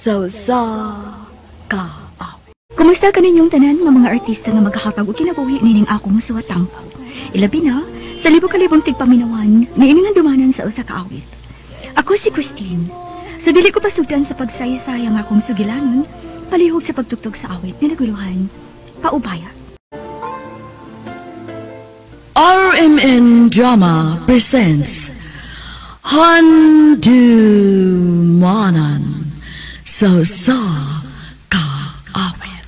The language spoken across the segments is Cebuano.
Sa usa ka awit. Kumusta kaninyong tanan nga mga artista nga maghahatag og kinabuhi nining akong suwatampo. Ilabi na sa libo-kalibong tigpaminawan nga ining handumanan sa usa ka awit. Ako si Christine. Sa dili ko pasugdan sa pagsaysay ang akong sugilanon, palihog sa pagtugtog sa awit nga naguluhan, Paubaya. RMN Drama presents Handumanan sa usa ka awit.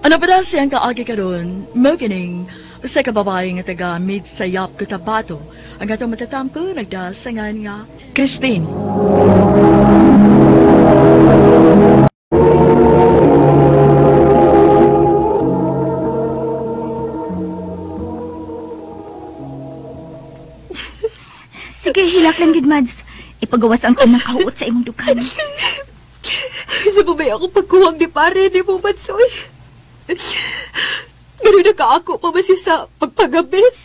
Ano pa daw siyang kaagi karon, mo kining usa ka babae nga taga Midsayap, Cotabato, ang atong matatampo nagdasangan nga Christine. Sige, hilak lang gid, Mads. Ipagawas ang tanang kahuot sa imong dukan. Sa babay ako pagkuwang ni pare ni mo, Madsoy. Ganun na kaako pa ba siya sa pagpagabit?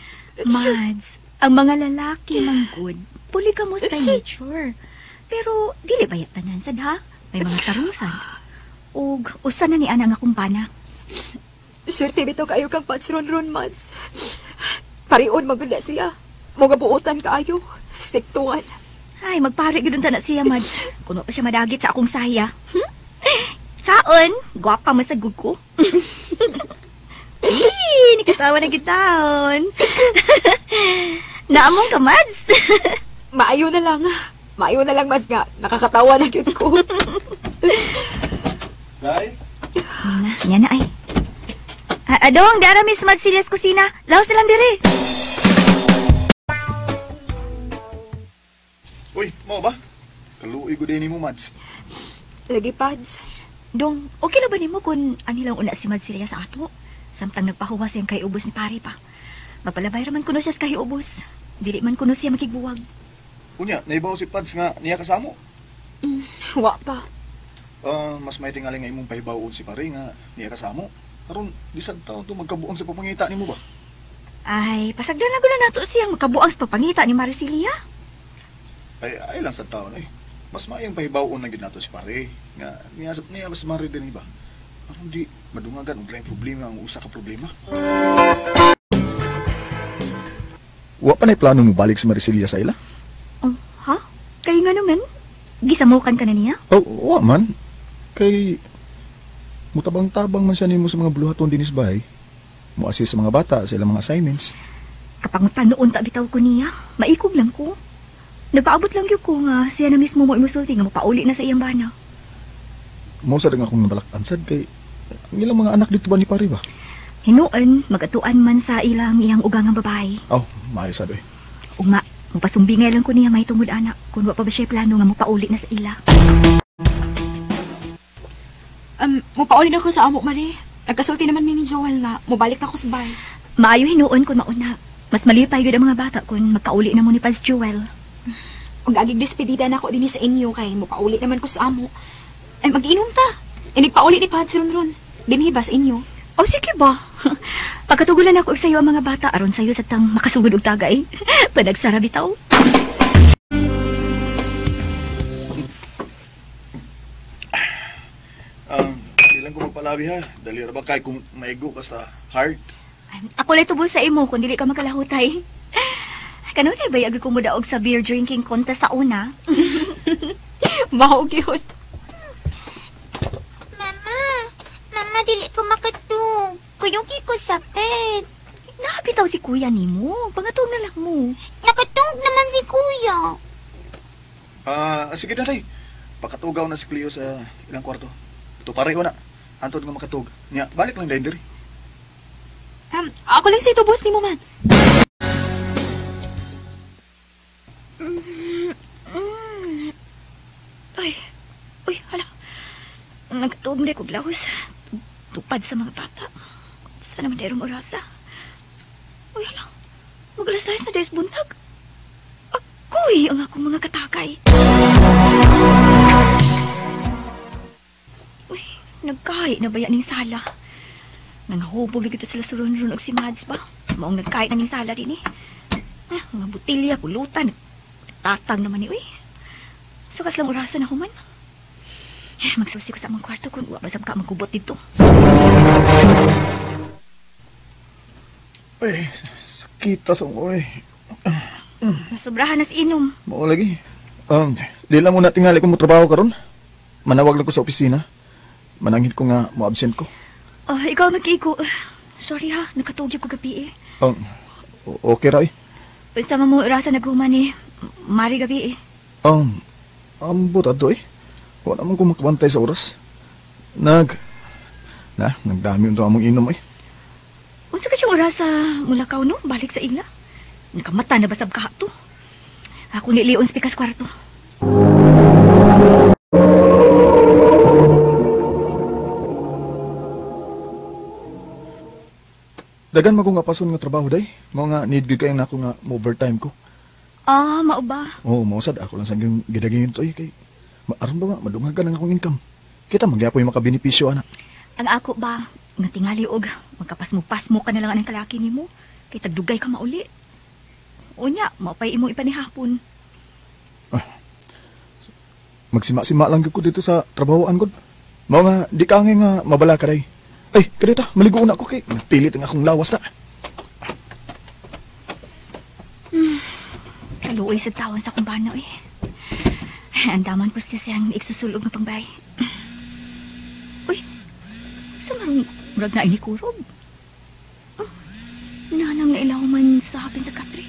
Mads, ang mga lalaki manggod, polygamous by nature. Pero dili ba tanan sad ha? May mga tarong sad. Ug usa na ni ana nga kumpana. Swerte bitaw kayo kang pansron-ron, Mads. Parion magula siya. Mga buotan kaayo. Stiktuan. Ay, magpare gyud unta na siya, Mads. Kuno pa siya madagit sa akong saya. Saon, gwapa man sa gud ko. Ay, nikatawa na gitaon. Naamong ka, Mads. Maayo na lang. Maayo na lang, Mads nga. Nakakatawa na gyud ko. Day? Na, niya na ay. Adong, dara Miss Mads Silas kusina. Laos na lang dire. Uy, mo ba? Kaluoy ko din mo, Mads. Lagi, Pads. Dong, okay na ba nimo kung anilang una si Mads Silia sa ato? Samtang nagpahuwas siyang kay ubos ni pare pa. Magpalabay raman kuno siya sa kahiubos. Dili man kuno siya makigbuwag. Unya, naibaw si Pads nga niya kasamo. Wa pa. Mas may tingali nga imong pahibawon si pare nga niya kasamo. Aron, di sad taon to magkabuang sa pagpangita nimo ba? Ay, pasagdan na gulo nato siyang magkabuang sa pagpangita ni Maricilia. Ay, ay lang sad taon eh. Mas maayong pahibawon na gyud nato si pare nga niya niya mas mari din ba. Aron di madungagan og laing problema ang usa ka problema. Wa pa nay plano mo balik si Maricilia sa ila? Oh, ha? Kayo nga naman. Gisamukan ka na niya? Oh, wa man. Kay mutabang-tabang man siya nimo sa mga buluhaton dinis bahay. Mo-assist sa mga bata sa ilang mga assignments. Kapangutan noon ta bitaw ko niya. Maikog lang ko. Nagpaabot lang gyud ko nga siya na mismo mo imusulti nga mopauli na sa iyang bana. Mo sad nga akong nabalak-an sad kay ang ilang mga anak dito ba ni pare ba? Hinuon, magatuan man sa ilang iyang ugangang babae. Oh, maayo sad oy. Ugma, mapasumbingay lang ko niya may tungod anak kung wa pa ba siya plano nga mopauli na sa ila. Mupauli na ko sa amo, Marie. Nagkasulti naman mi ni Joel nga mobalik na ko sa bahay. Maayo hinuon kung mauna. Mas malipay gyud ang mga bata kung magkauli na mo ni Paz Joel. Ug agig despedida na ako dinhi sa inyo kay mopauli naman ko sa amo. Ay mag-inom ta. Inigpauli ni Pads ron-ron. Dinhi ba sa inyo? Oh, sige ba? Pagkatugulan ako og sayo ang mga bata aron sayo sa tang makasugod og tagay. Panagsara bitaw. Di lang ko magpalabi ha. Dali ra ba kay kung maigo ka sa heart? Ako lay tubol sa imo kung dili ka makalahutay. Kanunay ba yagi ko modaog sa beer drinking contest sa una? Mao gyud. Mama, mama, dili ko makatug. Kuyugi ko sa bed. Nabitaw si kuya nimo. Pangatog na lang mo. Nakatug naman si kuya. Sige na day. Pakatugaw na si Cleo sa ilang kwarto. To pareho na. Antod nga makatug. Nya, balik lang dayon diri. Ako lang sa itubos ni mo, Mads. Ay, uy, hala. Nagtuog na ko glahos. Tupad sa mga bata. Sana man dayong orasa. Uy, hala. Mag-alas 6 na dayos buntag. Ako'y ang akong mga katakay. Uy, nagkahi na ba yan ning sala? Nangahubog lagi sila sa ron-ron og si Mads ba? Maong nagkahi na ning sala din eh. Ah, mga botilya, pulutan. Tatang naman ni, uy. Sukas lang orasan ako man. Eh, magsusi ko sa among kwarto kung wa basam ka magubot dito. Ay, sakita sa uy. Nasobrahan na sa inom. Mao lagi. Di lang muna tingali kung motrabaho karon. Manawag lang ko sa opisina. Mananghid ko nga mo absent ko. Oh, ikaw mag-igo. Sorry ha, nakatugyo ko gabi eh. Okay ra eh. Sama mo orasan naghuman eh. Mari gabi eh. Ambot ato eh. Wala naman ko makabantay sa oras. Nagdami unta among inom eh. Unsa ka siyang oras sa mulakaw no? Balik sa ila. Nakamata na basab ka to. Ako nilion sa pikas kwarto. Dagan man ko nga pason nga trabaho day. Mao nga need gyud kayo nako nga mo overtime ko. Ah, mao ba? Oo, mao sad ako lang sa gyud gidagin to eh kay aron ba nga madunghagan ang akong income. Kita magyapoy makabenepisyo ana. Ang ako ba, nga tingali og magkapasmo-pasmo ka na lang anang kalaki nimo kay tagdugay ka mauli. Unya, mao pay imong ipanihapon. Magsima-sima lang gyud ko dito sa trabahoan gud. Mao nga di ka angay nga mabala ka day. Ay, kadita, maligo na ako kay napilit ang akong lawas na. Kaluoy sa tawan sa kumbano eh. Ang daman ko siya siyang igsusulog nga pangbay. Uy, sa marong murag na inikurog. Nanang nailaw man sa hapin sa katre.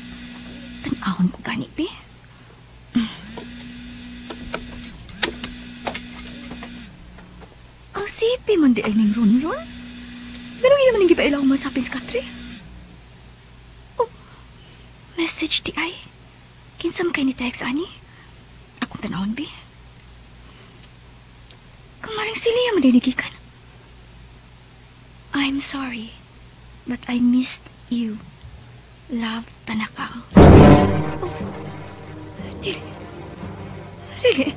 Tan-ahon ko gani, be. Ang sipi man di ay ning ronron. Ganun iya man ang gipailaw man sa hapin sa katre. Oh, message di ay. Kinsam kay ni text, ani? Akong tanawon, be. Kamaring sila man dinigikan. I'm sorry, but I missed you. Love, Tanaka. Oh, dili. Dili.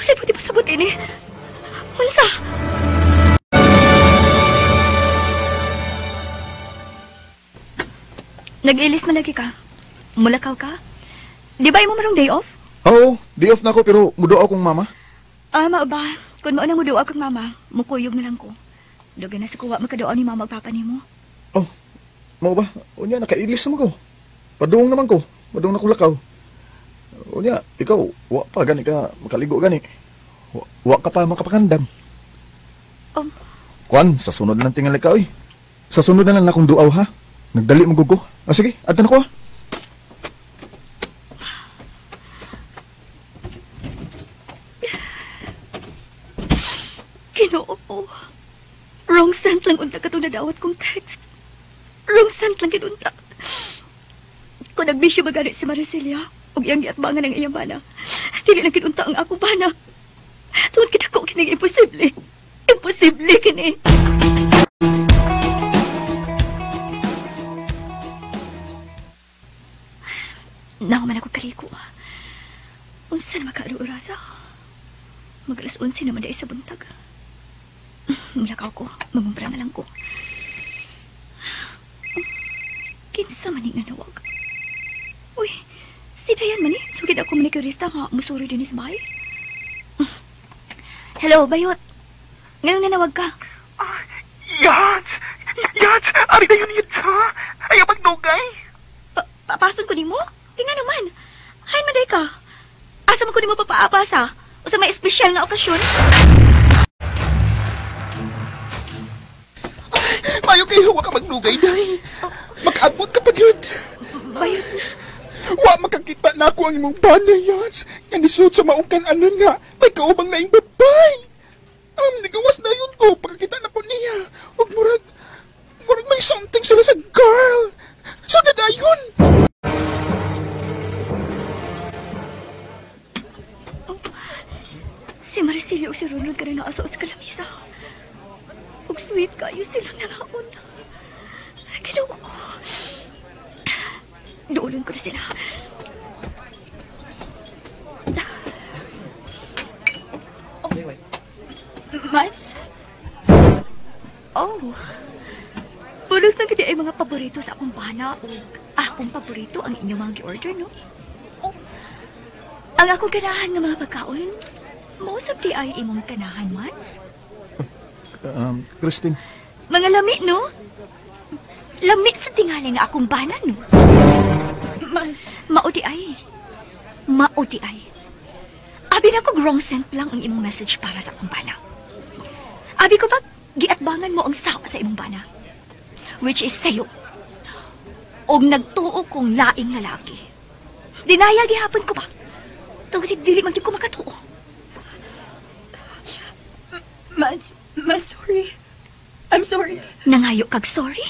Usay puti pa sabutin eh. Unsa? Nag-ilis man lagi ka. Mulakaw ka? Di ba imo marong day off? Oo, day off na ako pero muduaw akong mama. Ah, mao ba? Kung mauna muduaw akong mama, mukuyog na lang ko. Dugay na sa kuwa magkaduaw ni mama ug papa nimo. Oh, mao ba? Unya, nakailis naman ko. Padung naman ko. Padung na ko lakaw. Unya, ikaw, wa pa gani ka makaligo gani. Wa ka pa makapakandam. Kwan, sa sunod lang tingali ka, oy. Sa sunod na lang akong duaw, ha? Nagdali mo gugo. Ah, sige, adto na ko, ha? Ginoo ko. Wrong sent lang unta katong nadawat kong text. Wrong sent lang gid unta. Kung nagbisyo magani si Maricilia, ug iyang giatbangan ang iyang bana, dili lang gid unta ang akong bana. Tungod kita ko kining imposible. Imposible kini. Nahuman ako kaliko. Unsa na makaalo orasa? Mag-alas 11 naman dahil sa buntag. Mulakaw ko. Mamumbra na lang ko. Kinsa man ning nanawag? Uy, si Dayan man eh. Sugid ako manicurista nga musuri din is bahay. Hello, Bayot. Nganong nanawag ka? Yats! Yats! Ari kayo niya ha? Ayaw magdugay! Papason ko nimo? Tinga naman. Hay maday ka. Asa man ko nimo papaapas ha? O sa may espesyal nga okasyon? Mayo kayo, wa ka magnugay, day. Makaabot ka pa gyud. Bayot. Wa makakita na ako ang imong bana, Yats. Nga nisud sa maong kan-anan nga, may kaubang laing babay. Nagawas na yun ko, pagkakita na po niya. Ug murag may something sila sa girl. So nadayon. Oh, si Maricilio ug si Ronald ka na naasa sa kalamisa. Ug sweet kayo silang nangaon. Ginoo ko. Duolon ko na sila. Oh. Mads? Oh. Pulos man gid ay mga paborito sa akong bana ug akong paborito ang inyong mga gi-order, no? Ang akong ganahan nga mga pagkaon, mausap di ay imong ganahan, Mads. Christine. Mga lami, no? Lami sa tingali nga akong bana, no? Mads. Mao di ay. Mao di ay. Abi na kog wrong sent lang ang imong message para sa akong bana. Abi ko ba giatbangan mo ang sawa sa imong bana? Which is sayo. Og nagtuo kong laing lalaki. Denial gihapon ko ba? Tungod dili man gyud ko makatuo. Mads, sorry. I'm sorry. Nangayo kag sorry.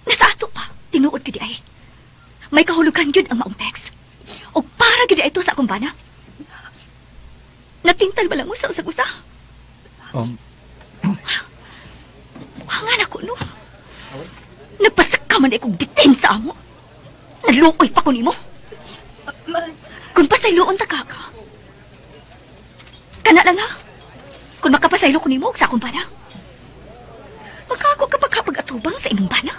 Nasa ato pa, tinuod gyud ay. May kahulugan gyud ang maong text. Og para gyud ay to sa akong bana. Natintal ba lang mo sa usag-usa? Nga na ko, no? Nagpasaka man ay kong bitin sa amo. Naluoy pa ko nimo. Mads. Kung pasayloon ta ka ka. Kana lang ha. Kung makapasaylo ko nimo og sa akong bana. Makako kapag kapag-atubang sa imong bana.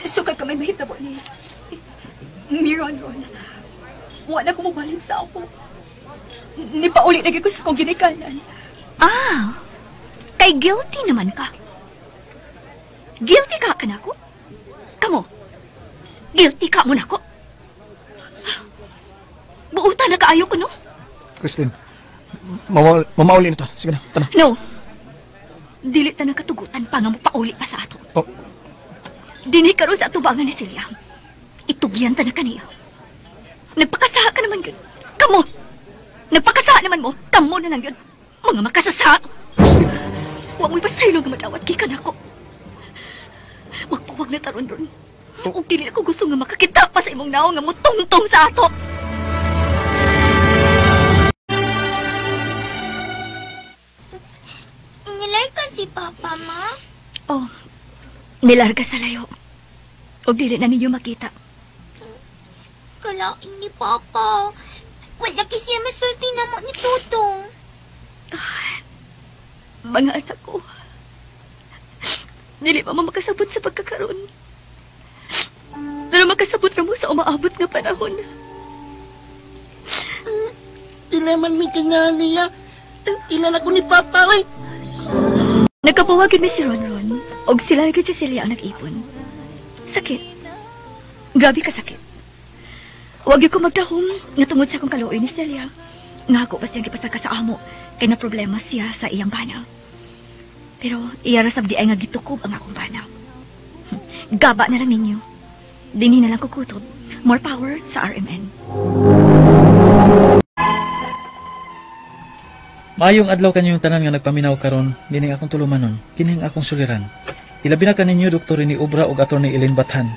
Sukad ka may mahitabo ni Ron Ron. Wala ko mobalhin sa ako. Nipauli na gyud ko sa akong ginikanan. Ah, kay guilty naman ka. Guilty ka kanako? Kamo, guilty ka mo nako. Buutan na kaayo ko, no? Christine, mamauli na ta. Sige na, tana. No. Dili ta nakatugutan pa nga mo pauli pa sa ato. Oh. Dini karon sa atubangan ni Celia. Itugyan ta na kaniya. Nagpakasaha ka naman yun. Kamo! Nagpakasaha naman mo. Kamo na lang yun. Mga makasasa! Christine! Huwag mo'y pasaylo nga madawat gikan ako. Magpuwag na taron ron. Ug dili ako gusto nga makakita pa sa imong naong nga mutungtong sa ato. Nilarga si Papa, Ma? Oh, nilarga sa layo. Ug dili na ninyo makita. Kalain ni Papa. Wala kasi siya masulti na mo ni Tutong. Mga anak ko, dili pa mo makasabot sa pagkakaroon. Pero makasabot ra mo sa umaabot nga panahon. Dili man mi kanya niya. Kilala ko ni Papa, oy. Nagkapuwag mi si Ronron, og sila gyud si Celia ang nag-ipon. Sakit. Grabe ka sakit. Wag gyud ko magdahom nga tungod sa akong kaluoy ni Celia. Nga ako pa siyang gipasaka sa amo kay na problema siya sa iyang bana. Pero iya ra sab di ay nga gitukob ang akong bana. Gaba na lang ninyo. Dinhi na lang ko kutob. More power sa RMN. Maayong adlaw kanyong tanan nga nagpaminaw karon, kining akong tulumanon, kining akong suliran. Ilabi na kaninyo Dr. Rene Obra ug Atty. Elaine Bathan.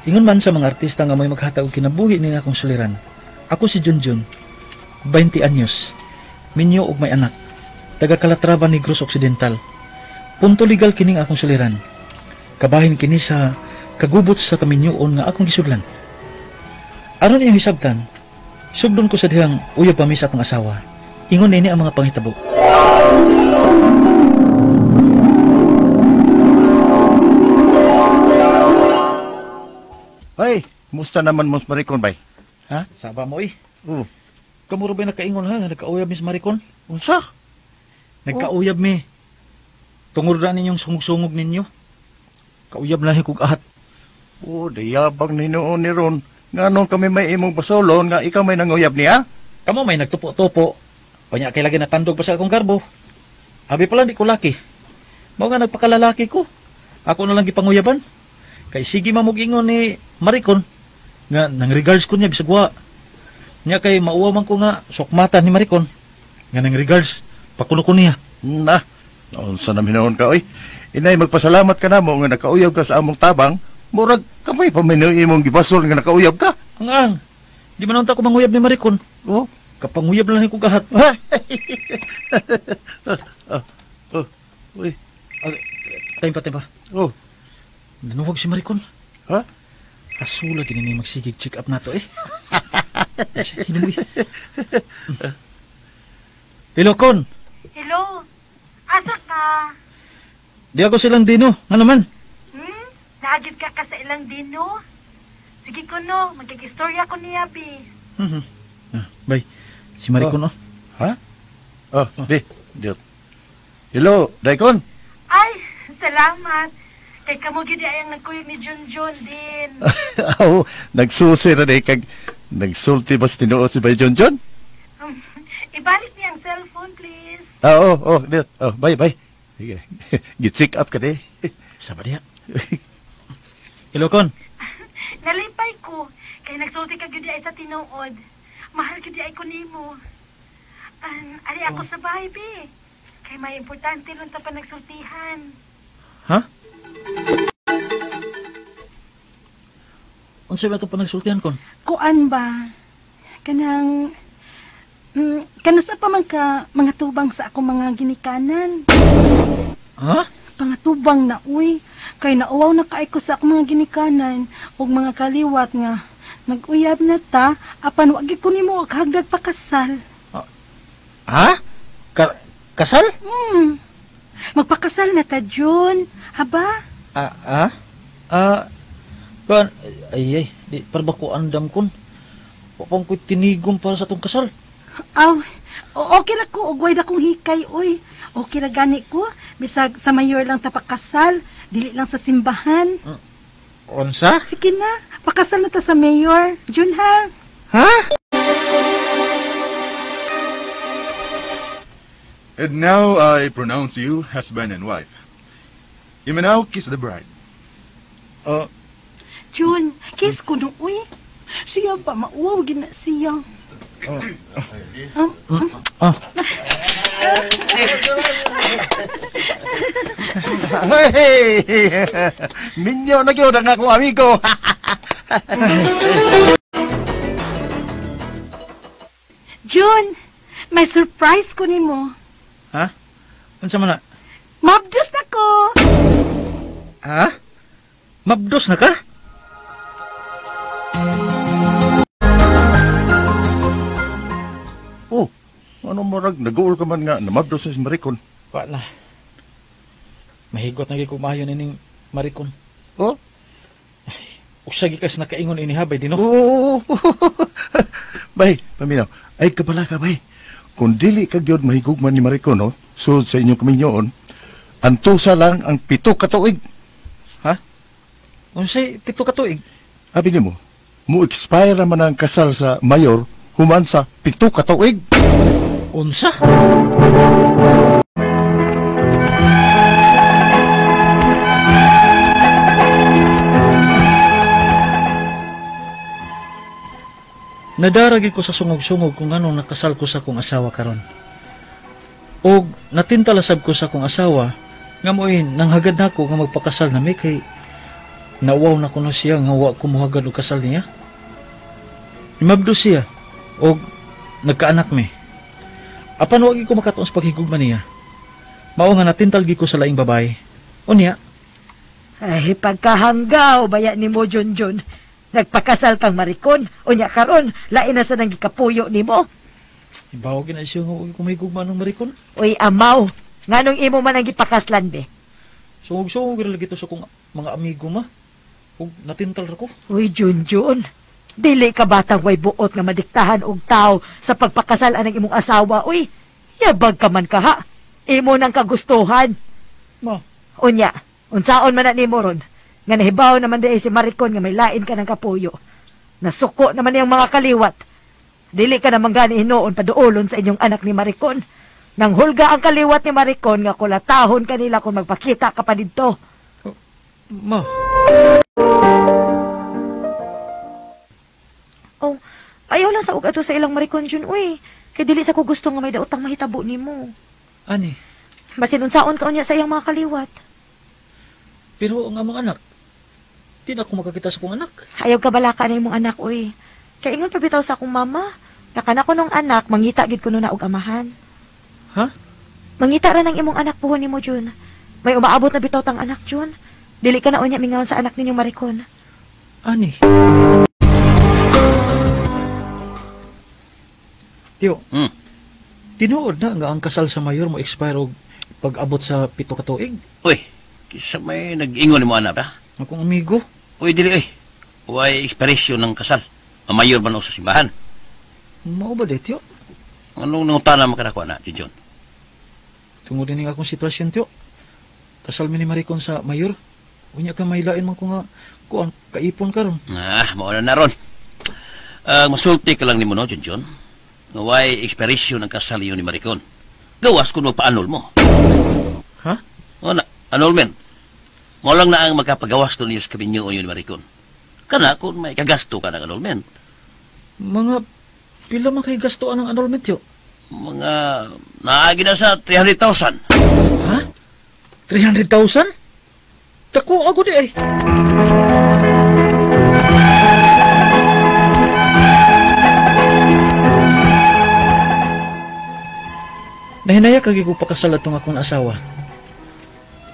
Ingon man sa mga artista nga may maghatag og kinabuhi ning akong suliran. Ako si Junjun, 20 anyos, minyo ug may anak, taga Calatrava, Negros Occidental. Punto legal kining akong suliran. Kabahin kini sa kagubot sa kaminyoon nga akong gisudlan. Aron iyang hisabtan, sugdon ko sa dihang uyab pa mi sa akong asawa. Ingon nini ang mga panghitabo. Ay, musta naman mo Maricon bay? Ha? Saba mo eh. Oo. Kamuro ba nakaingon ha nga nagkauyab mi sa Maricon? Unsa? Nagkauyab mi. Tungod ra ninyong sungog-sungog ninyo. Kauyab na kog ahat. Oh, diyabang ni noon ni Ron. Nganong kami may imong basolon nga ikaw may nanguyab niya? Kamo may nagtupo-tupo. Panya kay lagi natandog pa sa akong garbo. Abi pala di ko laki. Mao nga nagpakalalaki ko. Ako na lang gipanguyaban. Kay sige mamog ingon ni Maricon nga nang regards ko niya bisag wa. Nya kay mauwa man ko nga sukmatan ni Maricon nga nang regards pakulo ko niya. Na, unsa na minuon ka oy. Inay magpasalamat ka namo nga nakauyab ka sa among tabang. Murag kamay pa man imong gibasol nga nakauyab ka. Ang ang di man unta ko manguyab ni Maricon. Oh. Kapanguyab lang ko kahat. Oh, uy. Time pa, time pa. Oh. Nanuwag si Maricon. Ha? Asula gini ni magsigig check up nato eh. Hinumoy. Hello, Con. Hello. Asa ka? Di ako silang dino. Nga naman? Naagid ka ka sa ilang dino? Sige Sige ko no, magkigistorya ko niya, bi. Bay, si Maricon, oh. Ha? Oh, di. Di. Hello, Daikon. Ay, salamat. Kay kamo gid ay ang nagkuyog ni Junjun din. Aw, nagsusi ra di kag nagsulti ba sa tinuod si Bay John John? Ibalik niya ang cellphone, please. Ah, oh, oh, di. Oh, bye, bye. Sige. Gi-check up ka di. Sa ba diha? Hello, Kon. Nalipay ko kay nagsulti ka gid ay sa tinuod. Mahal gid ay ko nimo. Ari ako sa bahay, bi. Kay may importante ron ta pa nagsultihan. Ha? Unsa ba itong panagsultihan, Kon? Kuan ba? Kanang kanusa pa man ka mga tubang sa akong mga ginikanan. Ha? Pangatubang na uy. Kay nauwaw na kaay ko sa akong mga ginikanan ug mga kaliwat nga nag-uyab na ta apan wa gid ko nimo og hagdag pakasal. Ha? Kasal? Magpakasal na ta, Jun. Haba? Ah, ah? Ah, Kon, ay, ay, di, para ba ko andam, Kon? Wa pang ko'y tinigom para sa atong kasal. Aw, okay ra ko og way na kong hikay uy. Okay ra gani ko bisag sa mayor lang ta pakasal, dili lang sa simbahan. Unsa? Sige na, pakasal na ta sa mayor. Jun ha. Ha? And now I pronounce you husband and wife. You may now kiss the bride. Jun, kiss ko no uy. Siya ba mauwaw gina siya. Ah. Hey! Minyo na gyud ang akong amigo. Jun, may surprise ko nimo. Ha? Unsa man na? Mabdos na ko. Ha? Mabdos na ka? Oh, ano murag nag-uol ka man nga namabdos sa Maricon. Wa na. Mahigot na gyud ko maayo nining Maricon. Oh? Usa gyud kas nakaingon ini habay dino. Oo. Bay, paminaw. Ay kabala ka bay. Kung dili ka gyud mahigugma ni Maricon, no? Sud sa inyong kaminyoon, antusa lang ang 7 ka tuig. Ha? Unsay 7 ka tuig? Abi nimo, mo expire man ang kasal sa mayor human sa 7 ka tuig. Unsa? Nadaragi ko sa sungog-sungog kung anong nakasal ko sa akong asawa karon. Og natintalasab ko sa akong asawa nga mo'y nanghagad nako nga magpakasal nami kay nauwaw na kuno siya nga wa ko mohaggad og kasal niya. Nimabdo siya og nagkaanak mi. Apan wa gyud ko makatuon sa paghigugma niya. Mao nga natintal gyud ko sa laing babae. Unya, Ay, pagkahanggaw, baya ni mo, Junjun. Nagpakasal kang Maricon, unya karon, lain na sa nang gikapuyo nimo. Ibaw gyud na siya nga wa ko mahigugma ng Maricon. Uy, amaw, nganong imo man ang gipakaslan be? Sungog-sungog ra lagi to sa akong mga amigo ma. Ug natintal ra ko. Uy, Junjun, dili ka batang way buot nga madiktahan og tao sa pagpakasal anang imong asawa. Uy, yabag ka man kaha. Imo nang kagustuhan. Ma. Unya, unsaon man na nimo ron? Nga nahibaw naman di ay si Maricon nga may lain ka ng kapuyo. Nasuko naman niyang mga kaliwat. Dili ka naman gani hinuon paduolon sa inyong anak ni Maricon. Nang hulga ang kaliwat ni Maricon nga kulatahon kanila kung magpakita ka pa didto. Ma. Oh, ayaw lang sa ug ato sa ilang Maricon Jun, uy. Kay dili sa ko gusto nga may daotang mahitabo nimo. Ani? Basin unsaon ka unya sa iyang mga kaliwat. Pero ang among anak, di na ako makakita sa akong anak. Ayaw ka balaka na imong anak, uy. Kay ingon pa bitaw sa akong mama. Nakana ko nung anak, mangita gid kuno na og amahan. Ha? Mangita ra nang imong anak puhon nimo, Jun. May umaabot na bitaw tang anak, Jun. Dili ka na unya mingaon sa anak ninyong Maricon. Ani? Tiyo, tinuod na nga ang kasal sa mayor mo expire og pag-abot sa 7 ka tuig. Uy, kisa may nag-ingon nimo anak, ha? Akong amigo. Uy, dili, uy. Way expiration ng kasal. Ang mayor man sa simbahan. Mao ba di, tiyo? Anong nangutana man kanako na, Junjun? Tungod din akong sitwasyon, tiyo. Kasal mi ni Maricon sa mayor. Unya ka may lain man ko nga kuan kaipon karon. Ah, mao na na ron. Masulti ka lang nimo no, Junjun. Nga way expiration ng kasal niyo ni Maricon. Gawas kung magpa-annul mo. Ha? O na, annulment. Mao lang na ang makapagawas to niyo sa kaminyo ni Maricon. Kana kung may kagasto ka ng annulment. Mga pila man kay gasto ang annulment, tiyo? Mga naagi na sa 300,000. Ha? 300,000? Dako ako di ay. Nahinayak lagi ko pakasal atong akong asawa.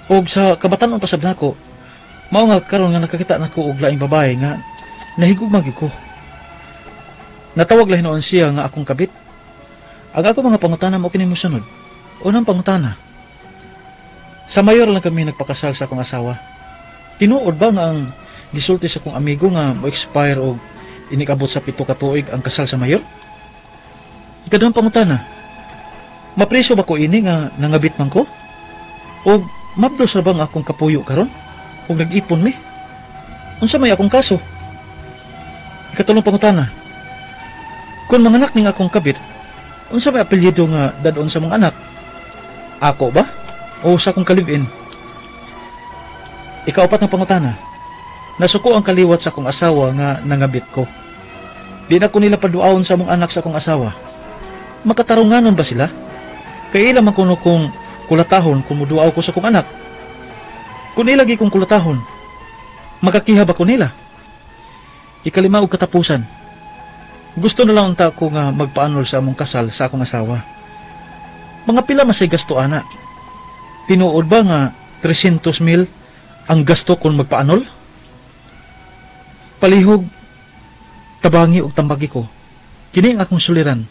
Og sa kabatan-on pasab nako, mao nga karon nga nakakita nako og laing babae nga nahigugma gyud ko. Natawag lahi noon siya nga akong kabit. Ang ako mga pangutana mo kini mosunod. Unang pangutana. Sa mayor lang kami nagpakasal sa akong asawa. Tinuod ba nga ang gisulti sa akong amigo nga mo-expire og inikabot sa 7 ka tuig ang kasal sa mayor? Ikaduhang pangutana. Mapreso ba ko ini nga nangabit man ko? O mabdos ra ba ang akong kapuyo karon? O nag-ipon mi? Unsa may akong kaso? Ikatulong pangutana. Kung manganak ning akong kabit, unsa may apelyido nga dadon sa mga anak? Ako ba? O sa akong kalibin? Ikaapat na pangutana. Nasuko ang kaliwat sa akong asawa nga nangabit ko. Di na ko nila paduawon sa mong anak sa akong asawa. Makatarunganon ba sila? Kay ila man kuno kung kulatahon kung muduaw ko sa akong anak. Kung ilagi kong kulatahon, makakiha ba ko nila? Ikalima og katapusan. Gusto na lang unta ko nga magpaanol sa among kasal sa akong asawa. Mga pila masay gasto ana. Tinuod ba nga 300,000 ang gasto kung magpaanol? Palihog, tabangi og tambagi ko. Kini ang akong suliran.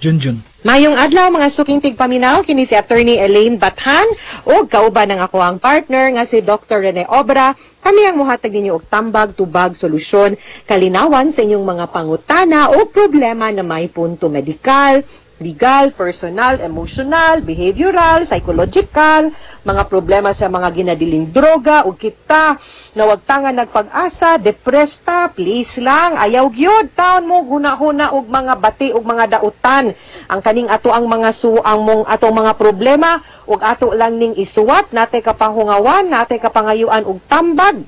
Junjun. Mayong adlaw mga suking tigpaminaw, kini si Attorney Elaine Bathan ug kauban ng ako ang partner nga si Dr. Rene Obra. Kami ang muhatag ninyo og tambag, tubag, solusyon, kalinawan sa inyong mga pangutana o problema na may punto medikal, legal, personal, emotional, behavioral, psychological, mga problema sa mga ginadiling droga ug kita nawagtangan nagpag-asa, depressed ta, please lang, ayaw gyud taon mo huna-huna og mga bati og mga dautan. Ang kaning ato ang mga suang mong atong mga problema ug ato lang ning isuwat, nate kapahungawan, nate kapangayuan og tambag.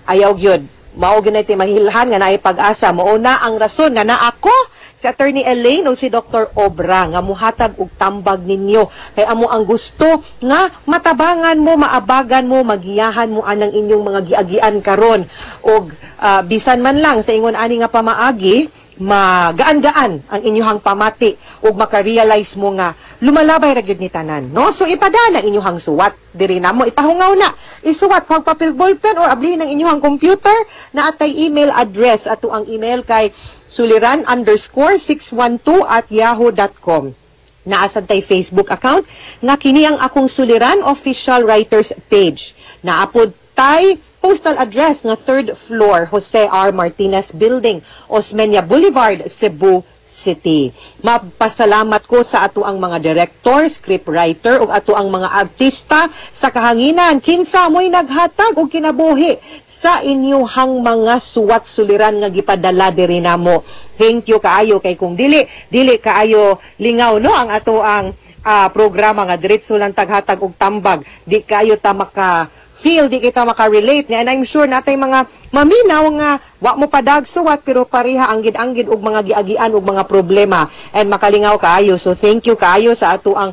Ayaw gyud. Mao gyud nay mahilhan nga naay pag-asa. Mao na ang rason nga naa ako si Attorney Elaine o si Dr. Obra nga muhatag og tambag ninyo. Kay amo ang gusto nga matabangan mo, maabagan mo, magiyahan mo anang inyong mga giagian karon. Og bisan man lang sa ingon ani nga pamaagi, magaan-gaan ang inyuhang pamati ug maka-realize mo nga lumalabay ra gyud ni tanan, no? So ipadala inyuhang suwat diri namo, ipahungaw na isuwat kag papel, ballpen or ablihin ang inyuhang computer na atay email address. Ato ang email kay suliran_612@yahoo.com. Naasad tay Facebook account nga kini ang akong Suliran Official Writers page. Naapod tay postal address nga 3rd floor, Jose R. Martinez Building, Osmeña Boulevard, Cebu City. Mapasalamat ko sa ato ang mga director, scriptwriter ug ato ang mga artista sa kahanginan. Kinsa mo'y naghatag og kinabuhi sa inyuhang mga suwat suliran nga gipadala diri namo. Thank you kaayo kay kung dili kaayo lingaw no ang ato ang programa nga diretso lang taghatag og tambag. Di kaayo ta maka feel, di kita makarelate nga, and I'm sure natay mga maminaw nga wa mo padagsuwat pero pareha ang gid-anggid og mga giagian og mga problema and makalingaw kaayo. So thank you kaayo sa ato ang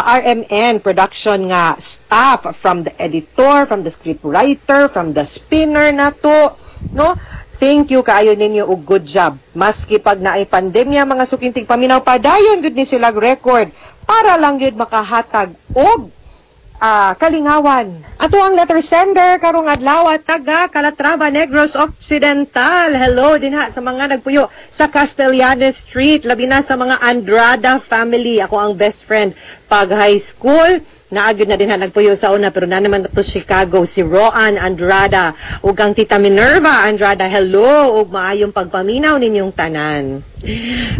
RMN production nga staff, from the editor, from the scriptwriter, from the spinner nato, no? Thank you kaayo ninyo og good job. Maski pag naay pandemya mga sukintig paminaw, padayon gud ni sila record para lang gyud makahatag og kalingawan. Ato ang letter sender karong adlaw taga Calatrava, Negros Occidental. Hello dinha sa mga nagpuyo sa Castellanes Street, labi na sa mga Andrada family. Ako ang best friend Palapag High School. Naa gyud na din ha nagpuyo sa una, pero na naman to Chicago si Roan Andrada ug ang Tita Minerva Andrada. Hello ug maayong pagpaminaw ninyong tanan.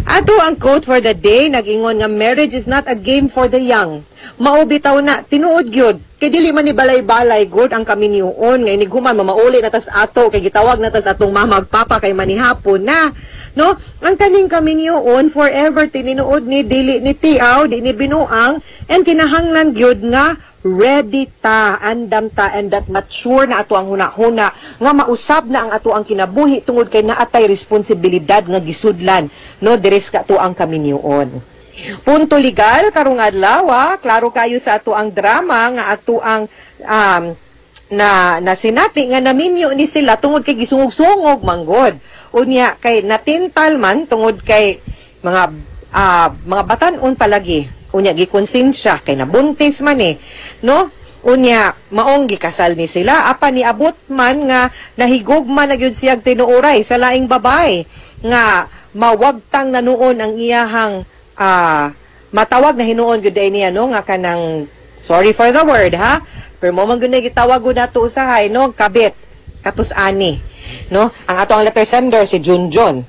Ato ang quote for the day, nag-ingon nga marriage is not a game for the young. Mao bitaw na, tinuod gyud. Kay dili man ni balay-balay gud ang kaminyuon nga inighuman mamauli na tas ato kay gitawag na tas atong mama ug papa kay manihapon na. No? Ang kaning kaminyuon forever, tinuod ni, dili ni tiaw, di ni binuang, and kinahanglan gyud nga ready ta, andam ta, and that mature na ato ang huna-huna nga mausab na ang ato ang kinabuhi tungod kay naatay responsibilidad nga gisudlan, no, diri sa ato ang kaminyuon. Punto legal karong adlaw, klaro kayo sa ato ang drama nga ato ang na nasinati nga naminyo ni sila tungod kay gisungog-sungog manggod. Unya kay natintal man tungod kay mga batan-on palagi. Unya gikonsensya kay nabuntis man eh, no? Unya maong gikasal ni sila, apan niabot man nga nahigugma na gyud siyag tinuoray sa laing babay nga mawagtang na noon ang iyahang matawag na hinuon gyud ay niya, no, nga kanang, sorry for the word ha, pero mo man gyud na gitawag gud nato usahay, no, kabit katus ani, no. Ang ato ang letter sender si Junjun.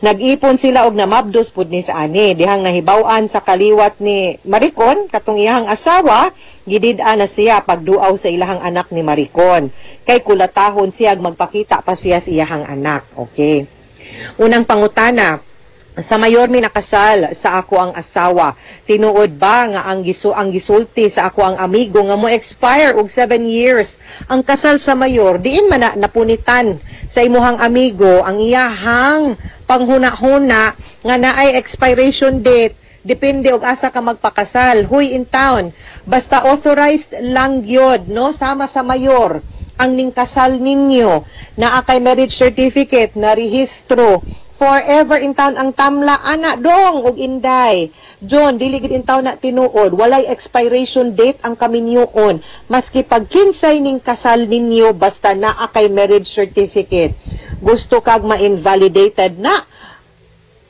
Nag-ipon sila og namabdos pud ni sa ani dihang nahibaw-an sa kaliwat ni Maricon katong iyahang asawa, gidid-an na siya pagduaw sa ilahang anak ni Maricon kay kulatahon siya magpakita pa siya sa iyahang anak. Okay, unang pangutana: Sa mayor mi nakasal sa ako ang asawa. Tinuod ba nga ang gisulti sa ako ang amigo nga mo expire og 7 years ang kasal sa mayor? Diin man na napunitan sa imuhang amigo ang iyahang panghuna-huna nga naay expiration date depende og asa ka magpakasal? Huy, in town, basta authorized lang gyud, no, sama sa mayor ang ning kasal ninyo, naa kay marriage certificate na rehistro, forever in town ang tamla ana, dong ug inday. John, dili gid in town na tinuod, walay expiration date ang kaminyuon. Maski pag kinsay ning kasal ninyo, basta naa kay marriage certificate. Gusto kag ma-invalidated na,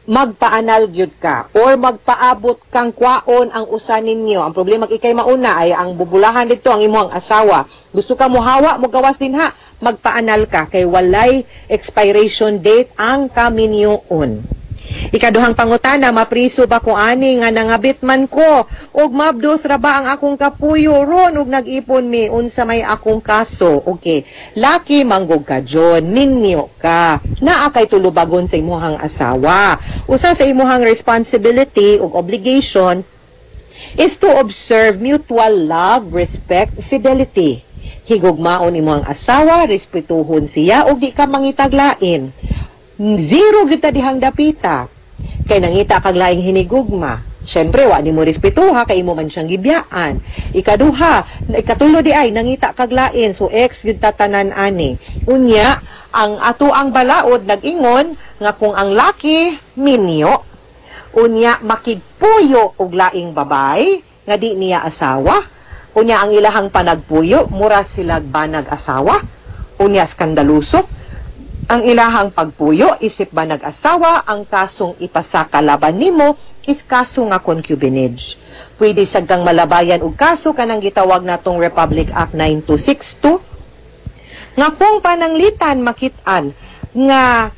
magpaanal gyud ka or magpaabot kang kwaon ang usa ninyo. Ang problema, ikay mauna ay ang bubulahan dito ang imong asawa. Gusto ka mohawa, mogawas din ha, magpaanal ka kay walay expiration date ang kaminyuon. Ikaduhang pangutana, mapriso ba ko ani nga nangabit man ko ug mabdos ra ba ang akong kapuyo ron ug nag-ipon mi, unsa may akong kaso? Okay. Laki manggog ka, John, minyo ka. Naa kay tulubagon sa imuhang asawa. Usa sa imuhang responsibility ug obligation is to observe mutual love, respect, fidelity. Higugmaon imong asawa, respetuhon siya ug di ka mangitaglain. Zero gyud ta dihang dapita. Kay nangita kag laing hinigugma. Syempre, wa nimo respetuha kay imo man siyang gibiyaan. Ikaduha, ikatulo di ay nangita kag lain, so ex gyud ta tanan ani. Unya, ang ato ang balaod nag-ingon nga kung ang laki minyo, unya makigpuyo og laing babay nga di niya asawa, unya ang ilahang panagpuyo mura silag banag asawa, unya skandaluso ang ilahang pagpuyo isip ba nag-asawa, ang kasong ipasaka laban nimo is kaso nga concubinage. Pwede sad kang malabayan og kaso kanang gitawag natong Republic Act 9262 nga kung pananglitan makit-an nga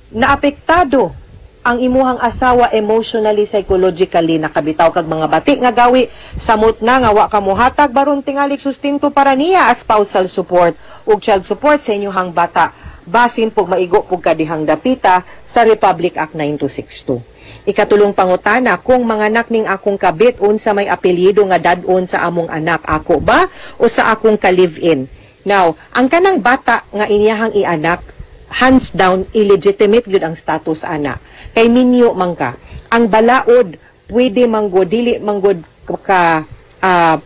naapektado ang imuhang asawa emotionally, psychologically, nakabitaw kag mga bati nga gawi, samot na nga wa ka mohatag baron tingali sustento para niya as spousal support ug child support sa inyuhang bata, basin pug maigo pug ka dihang dapita sa Republic Act 9262. Ikatulong pangutana, kung manganak ning akong kabit, unsa may apelyido nga dad-on sa among anak, ako ba o sa akong ka-live-in? Now, ang kanang bata nga inyahang ianak, hands down, illegitimate gyud ang status ana. Kay minyo man ka. Ang balaod, pwede manggod, dili manggod ka,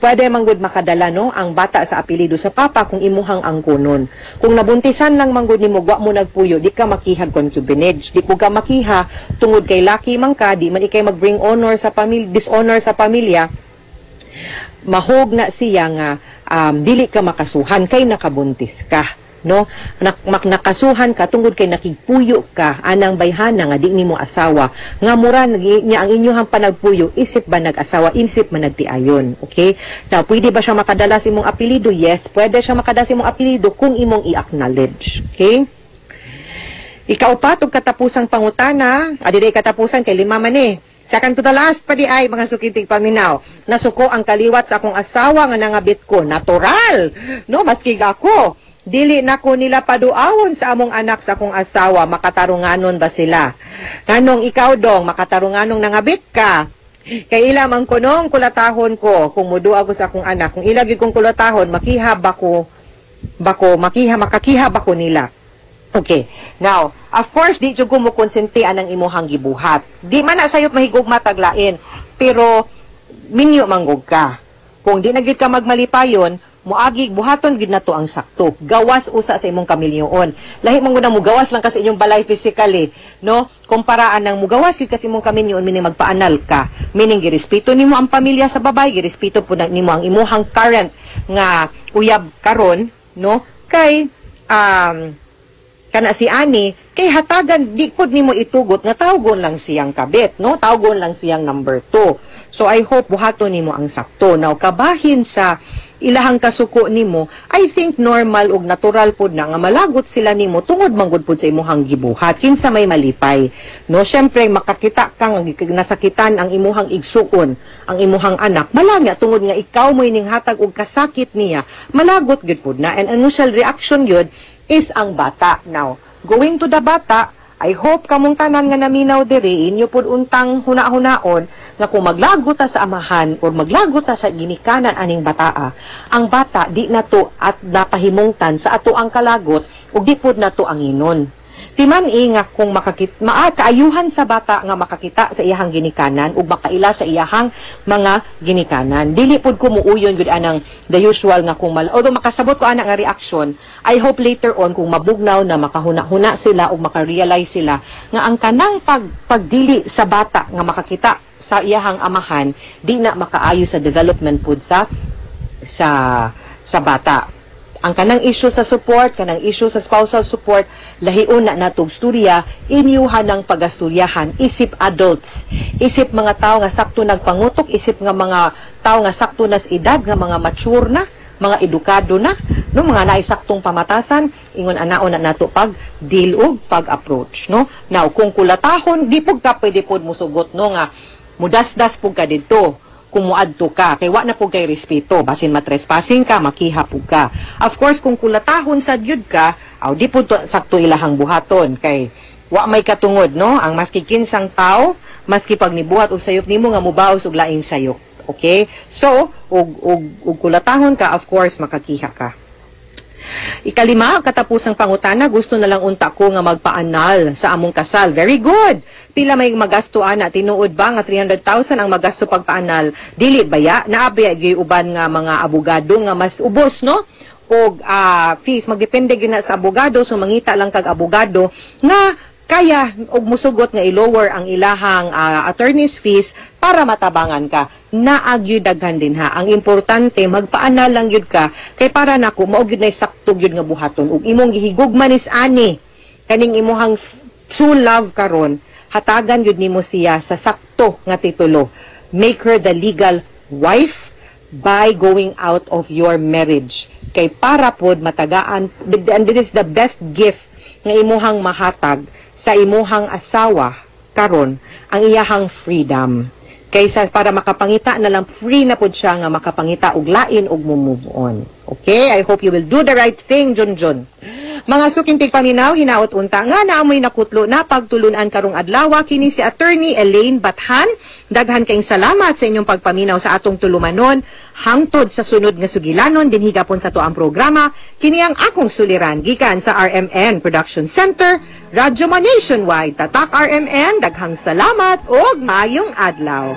pwede manggod makadala, no, ang bata sa apelyido sa papa kung imuhang angkonon. Kung nabuntisan lang manggod nimo, wa mo nagpuyo, di ka makihag concubinage. Di ko ka makiha tungod kay laki man ka, di man ikay mag-bring honor sa pamilya, dishonor sa pamilya. Mahog na siya nga dili ka makasuhan kay nakabuntis ka. no? Nakasuhan ka tungod kay nakigpuyo ka anang bayhana nga di nimo asawa, nga mura niya ang inyong panagpuyo isip ba nag-asawa, isip man nagtiayon. Okay? Now, pwede ba siya makadala sa imong apelyido? Yes, pwede siya makadala sa imong apelyido kung imong i-acknowledge. Okay? Ikaupat ug katapusang pangutana, adili katapusan kay lima man eh. Second to the last pa di ay mga suking tigpaminaw. Nasuko ang kaliwat sa akong asawa nga nangabit ko. Natural. No, maski ako. Dili na ko nila paduawon sa among anak sa akong asawa, makatarunganon ba sila? Nganong ikaw dong, makatarunganong nangabit ka? Kay ila man kunong kulatahon ko kung muduwa ko sa akong anak, kung ila gyud kong kulatahon, makiha ba ko bako makiha makakiha ba ko nila? Okay. Now, of course, di jud ko mo konsente anang imuhang gibuhat. Di man na sayop mahigugma taglain, pero minyo manggog ka. Kung di na gyud ka magmalipayon, muagi buhaton gyud nato ang sakto. Gawas usa sa imong kamilyoon. Lahi man gud na mugawas lang ka sa inyong balay physically, no? Kumparaan nang mugawas gyud ka sa imong kamilyoon, meaning magpaanal ka. Meaning girespeto nimo ang pamilya sa babay, girespeto pud nimo ang imuhang current nga uyab karon, no? Kay kana si ani kay hatagan di pud nimo itugot nga tawgon lang siyang kabit, no? Tawgon lang siyang number 2. So I hope buhaton nimo ang sakto. Now, kabahin sa ilahang kasuko nimo, I think normal ug natural pud na nga malagot sila nimo tungod manggod pud sa imuhang gibuhat. Kinsa may malipay, no? Syempre makakita kang nasakitan ang imuhang igsuon, ang imuhang anak, malangya tungod nga ikaw mo'y ning hatag og kasakit niya, malagot gyud pud na, and initial reaction gyud is ang bata. Now, going to the bata, I hope kamong tanan nga naminaw diri, inyo pud untang huna-hunaon nga kung maglagot ta sa amahan or maglagot ta sa ginikanan aning bataa, ang bata di na to at napahimungtan sa ato ang kalagot ug di pud nato anginon. Timan nga kung makakita, kaayuhan sa bata nga makakita sa iyahang ginikanan ug makaila sa iyahang mga ginikanan. Dili pud ko muuyon gud anang the usual nga kung although makasabot ko ana nga reaction, I hope later on kung mabugnaw na makahuna-huna sila ug makarealize sila nga ang kanang pagdili sa bata nga makakita sa iyahang amahan di na makaayo sa development pud sa bata. Ang kanang issue sa support, kanang issue sa spousal support, lahion na natog storya, inyuhan ng pagastoryahan, isip adults, isip mga tao nga sakto nagpangutok, isip nga mga tao nga sakto nas edad, nga mga mature na, mga edukado na, no, mga naisaktong pamatasan, ingon anaon na nato pag deal og pag-approach, no? Now, kung kulatahon, di pud ka pwede pud musugot, no, nga mudasdas pud ka didto kung muadto ka, kay wa na po kay respeto, basin matrespassing ka, makiha po ka. Of course, kung kulatahon sa gyud ka, aw di po sakto ilahang buhaton, kay wa may katungod, no? Ang maski kinsang tao, maski pag nibuhat og sayop nimo nga mubaos og laing sayop. Okay? So, og kulatahon ka, of course, makakiha ka. Ikalima, katapusang pangutana, gusto na lang unta ko nga magpaanal sa among kasal. Very good! Pila may magasto ana, tinuod ba nga 300,000 ang magasto pagpaanal? Dili baya, naabaya gyud uban nga mga abogado nga mas ubos, no? Og fees, magdepende gyud na sa abogado, so mangita lang kag abogado nga kaya og musugot nga i-lower ang ilahang attorney's fees para matabangan ka. Naag gyud daghan din ha. Ang importante magpaanal lang gyud ka kay para nako mao gyud nay sakto gyud nga buhaton ug imong gihigugma nis ani kaning imuhang true love karon, hatagan gyud nimo siya sa sakto nga titulo. Make her the legal wife by going out of your marriage. Kay para pod matagaan, and this is the best gift nga imuhang mahatag sa imuhang asawa karon, ang iyahang freedom. Kaysa para makapangita na lang, free na pod siya nga makapangita og lain og mo-move on. Okay? I hope you will do the right thing, Junjun. Mga suking tigpaminaw, hinaot unta nga naamoy nakutlo na pagtulunan karong adlaw kini si Attorney Elaine Bathan. Daghan kayong salamat sa inyong pagpaminaw sa atong tulumanon. Hangtod sa sunod nga sugilanon dinhi gapon sa tuang programa, kini ang akong suliran gikan sa RMN Production Center, Radyo Man Nationwide. Tatak RMN, daghang salamat ug maayong adlaw.